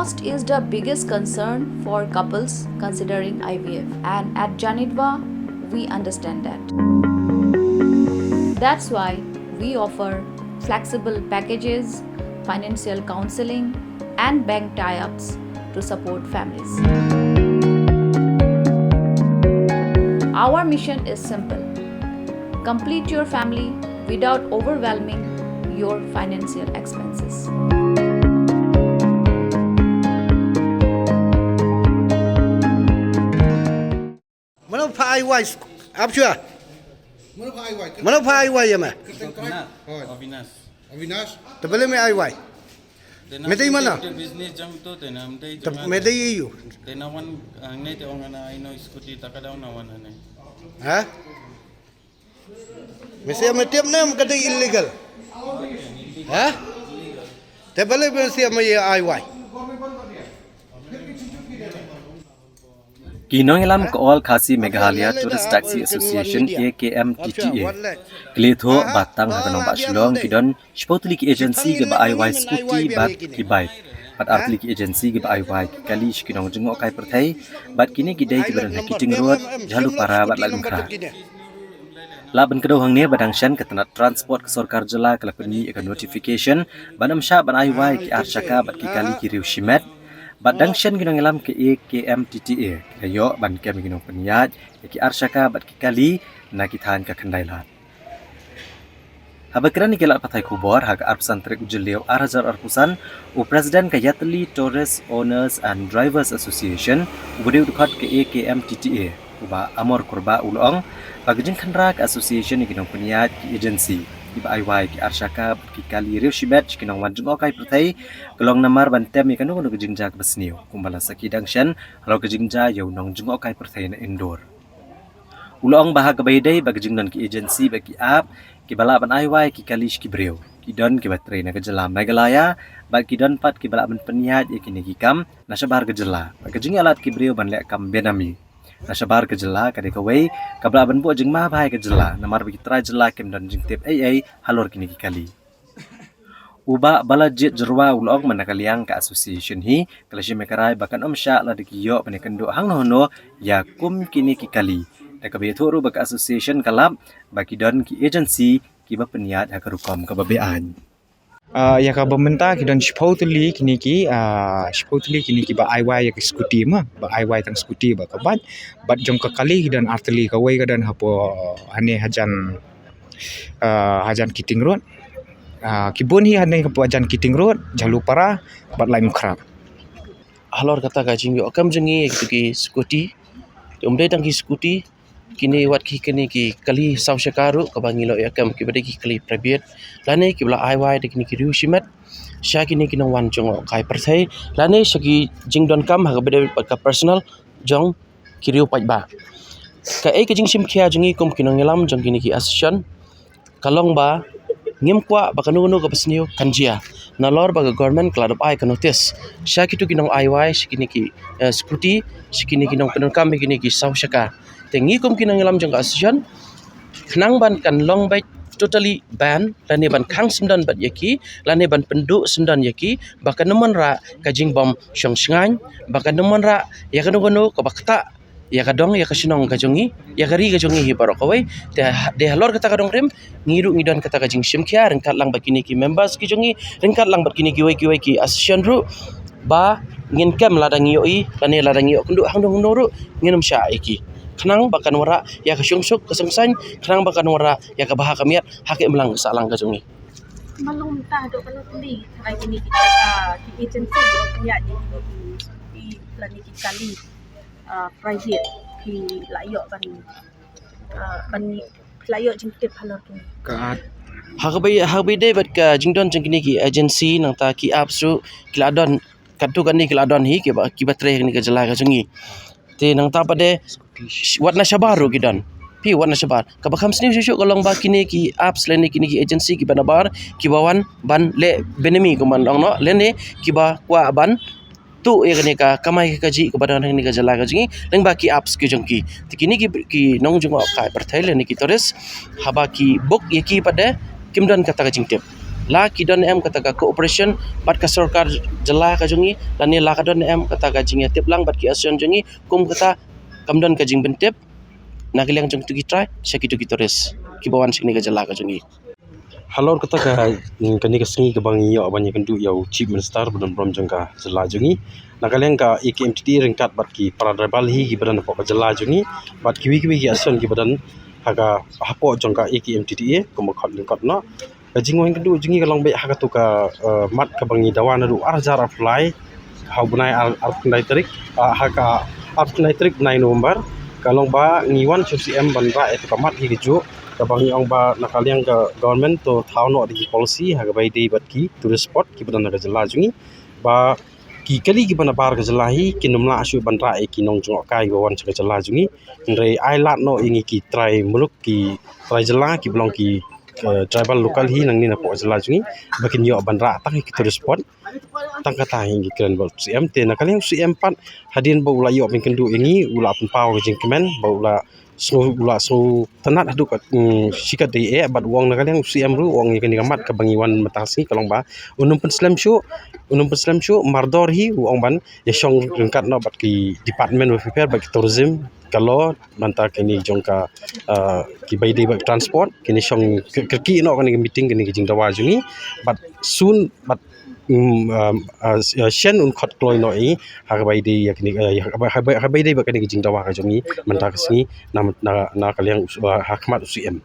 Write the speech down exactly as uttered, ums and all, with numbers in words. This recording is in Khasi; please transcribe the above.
Cost is the biggest concern for couples considering I V F, and at Janidva, we understand that. That's why we offer flexible packages, financial counseling, and bank tie ups to support families. Our mission is simple: complete your family without overwhelming your financial expenses. Mano pha ai wai ap chua? Mano pha ai wai? Mano pha ai wai ya ma? Avinash. Avinash. Te bele me ai wai. Me dei mana? Te business jang to te na me dei jang. Me dei yu. Te na wan ang ne te ong na ino scooty ta ka daw na wan ne. Ha? Me sia me tiap ne ka dei illegal. Ha? Te bele me sia me ai wai. Ki nongïalam ka All Khasi Meghalaya Tourist Taxi Association, A K M T T A, ki la ïathuh ba tang ha ka nongbah Shillong ki don shiphew tylli ki agency kiba ai wai scooty bad ki bike, bad ar tylli ki agency kiba ai wai ki kali sha ki nongjngohkai pyrthei, bad kine ki dei kiba don ha Kiting Road, Jhalupara bad Laitumkhrah. Lah ban kdew hangne ba dang shen ka tnat transport ka sorkar jylla ka la pynmih ïa ka notification ban ym shah ban ai wai ki ar shaka bad ki kali ki riew shimet. Bad dang shen ki nongïalam ka A K M T T A ki la ïoh ban kem ïa ki nongpynïaid ïa ki ar shaka bad ki kali na ki thaiñ ka Khyndailad. Haba kren ïa ki lad pathai khubor ha ka arphew san tarik u Jylliew ar hajar arphew san, u President ka Yatali Tourist Owners and Drivers Association, uba dei u dkhot ka A K M T T A, u Bah Amor Kurbah u la ong ba ka jingkhynra ka association ïa ki nongpynïaid ki agency kiba ai wai ki ar shaka bad ki kali riew shimet sha ki nongwan jngohkai pyrthei ka long namar ban tem ïa kano kano ka jingjia kaba sniew kumba la sakhi dang shen halor ka jingjia ïa u nongjngohkai pyrthei na Indore. U la ong ba ha kaba ïadei bad ka jingdon ki agency bad ki app kiba lah ban ai wai ki kali sha ki briew, ki don kiba trei na ka jylla Meghalaya bad ki don pat kiba lah ban pynïaid ïa kine ki kam na shabar ka jylla bad ka jingïalad ki briew ban leh kam benami na shabar ka jylla ka dei kawei kaba lah ban buh jingma bha ïa ka jylla namar ba ki trai jylla kim don jingtip ei ei halor kine ki kali. U Bah Balajied Jyrwa u la ong mynta ka liang ka association hi ka la shim ïa ka rai ba kan ym shah lada ki ïoh ban ïakynduh hangno hangno ïa kum kine ki kali. Da kaba ïathuh ruh ba ka association ka lap ba ki don ki agency kiba pynïaid ha ka rukom kaba beaiñ. Ah, ïa kaba mynta ki don shiphew tylli kine ki, ah, shiphew tylli kine kiba ai wai ïa ki scooty ma, ba ai wai tang scooty bad ka bike, bad jong ka kali ki don ar tylli, kawei ka don hapoh hane hajan, ah, hajan Kiting Road. Ah, ki bun hi hane hapoh hajan Kiting Road, Jhalupara bad Laitumkhrah. Halor kata ka jingïoh kam jong ngi ïa kito ki scooty, te um dei tang ki scooty, kine wat ki kine ki kali saw shaka ruh kaba ngi la ïoh kam kiba dei ki kali private lane kiba la ai wai da kine ki riew shimet sha kine ki nongwan jngohkai pyrthei lane sha ki jingdonkam ha kaba dei bad ka personal jong ki riew paidbah. Kaei ka jingshim khia jong ngi kum ki nongïalam jong kine ki association ka long ba ngim kwah ba kano kano kaba sniew kan jia nalor ba ka government ka la dep ai ka notice sha kito ki nong ai wai, sha kine ki, eh, scooty, sha kine ki nongpyndonkam ïa kine ki saw shaka. Te ngi kum ki nongïalam jong ka association khnang ban kan long beit totally ban lane ban khang syndon bad ïa ki lane ban pynduh syndon ïa ki ba kan ym wanrah ka jingbym shong shngaiñ, ba kan ym wanrah ïa kano kano kaba ktah ïa ka dong ïa ka shnong ka jong ngi, ïa ka ri ka jong ngi hi baroh kawei. Te ha, te halor kata ka dongrim ngi ruh ngi don kata ka jingshim khia ryngkat lang bad kine ki members ki jong ngi, ryngkat lang bad kine kiwei kiwei ki association ruh ba ngin kem lada ngi ïohi lane lada ngi ïoh kynduh hangno hangno ruh ngin ym shah ïa ki khnang ba kan wanrah ïa ka shong suk ka song saiñ, khnang ba kan wanrah ïa ka bha ka miat ha ka imlang ka sahlang ka jong ngi. Malu mynta haduh kano tylli trai kine ki, ah, ki agency ki ïa ki, ki lane ki kali, ah, private ki la ïoh ban, ah, ban la ïoh jingtip halor kine. Ha kaba, ha kaba ïadei bad ka jingdon jong kine ki agency nangta ki apps ruh ki la don katto katne ki la don hi kiba, kiba trei ha kane ka jylla ka jong ngi. Te nangta pat de wat na shabar ruh ki don. Phi, wat na shabar. Kaba kham sniew shuh shuh ka long ba kine ki apps lane kine ki agency kiba nabar kiba wan ban leh benami kumba ong noh lane kiba kwah ban tuh ïa kane ka kamai ka kajih kaba don ha kane ka jylla ka jong ngi lyngba ki apps ki jong ki. Te kine ki, ki nongjngohkai pyrthei lane ki tourist haba ki book ïa ki pat de kim don kata ka jingtip. la ki don em kata ka cooperation bad ka sorkar jylla ka jong ngi, lane la ka don em kata ka jingïatip lang bad ki association jong ngi, kum kata kam don ka jingpyntip na ka liang jong kito ki trai sha kito ki tourist kiba wan sha kane ka jylla ka jong ngi. Halor kata ka, mm, kane ka sngi kaba ngi ïoh ban ïakynduh ïa u Chief Minister ba don burom jong ka jylla jong ngi, na ka liang ka A K M T T A ryngkat bad ki para tribal hi kiba don hapoh ka jylla jong ngi bad kiwei kiwei ki association kiba don ha ka, hapoh jong ka A K M T T A kumba khot lyngkot noh. Ka jingwan ïakynduh jong ngi ka long beit ha katu ka, eh, mat kaba ngi dawa naduh ar hajar arphew lai ha u bnai ar, arphew khyndai tarik, ah, ha ka arphew khyndai tarik bnai November, ka long ba ngi wan sha u C M ban rah ïa katu ka mat hi kajuh, kaba ngi ong ba na ka liang ka government to thaw noh da ki policy ha kaba ïadei bad ki tourist spot kiba don ha ka jylla jong ngi, ba ki kali kiba nabar ka jylla hi kin ym lah shuh ban rah ïa ki nongjngohkai kiba wan sha ka jylla jong ngi. Hynrei ai lad noh ïa ngi ki trai muluk, ki trai jylla kiba long ki, eh, tribal local hi nangne napoh ka jylla jong ngi ba kin ïoh ban rah tang ha ki tourist spot. Tang kata hi ngi kren bad u C M, te na ka liang u C M pat hadien ba u la ïoh ban kynduh ïa ngi u la pynpaw ka jingkmen ba u la sngew, u la sngewtynnat haduh kat, mm, shi katdei eh, bad u ong na ka liang u C M ruh u ong ïa kane ka mat kaba ngi wan mynta ka sngi ka long ba un ym pynslem shuh, un ym pynslem shuh, mardor hi u ong ban ïashong ryngkat noh bad ki department ba pher pher, bad ki tourism, ka law, mynta kine jong ka, ah, kiba ïadei bad transport, kin ïashong kyrkieh noh kane ka meeting, kane ka jingdawa jong ngi, bad soon, bad, mm, um, ah, shen un khot kloi noh ïa ngi ha kaba ïadei ïa kane, ah, ha kaba, ha kaba, ha kaba ïadei bad kane ka jingdawa ka jong ngi mynta ka sngi na, na, na ka liang u, ah, ha khmat u C M.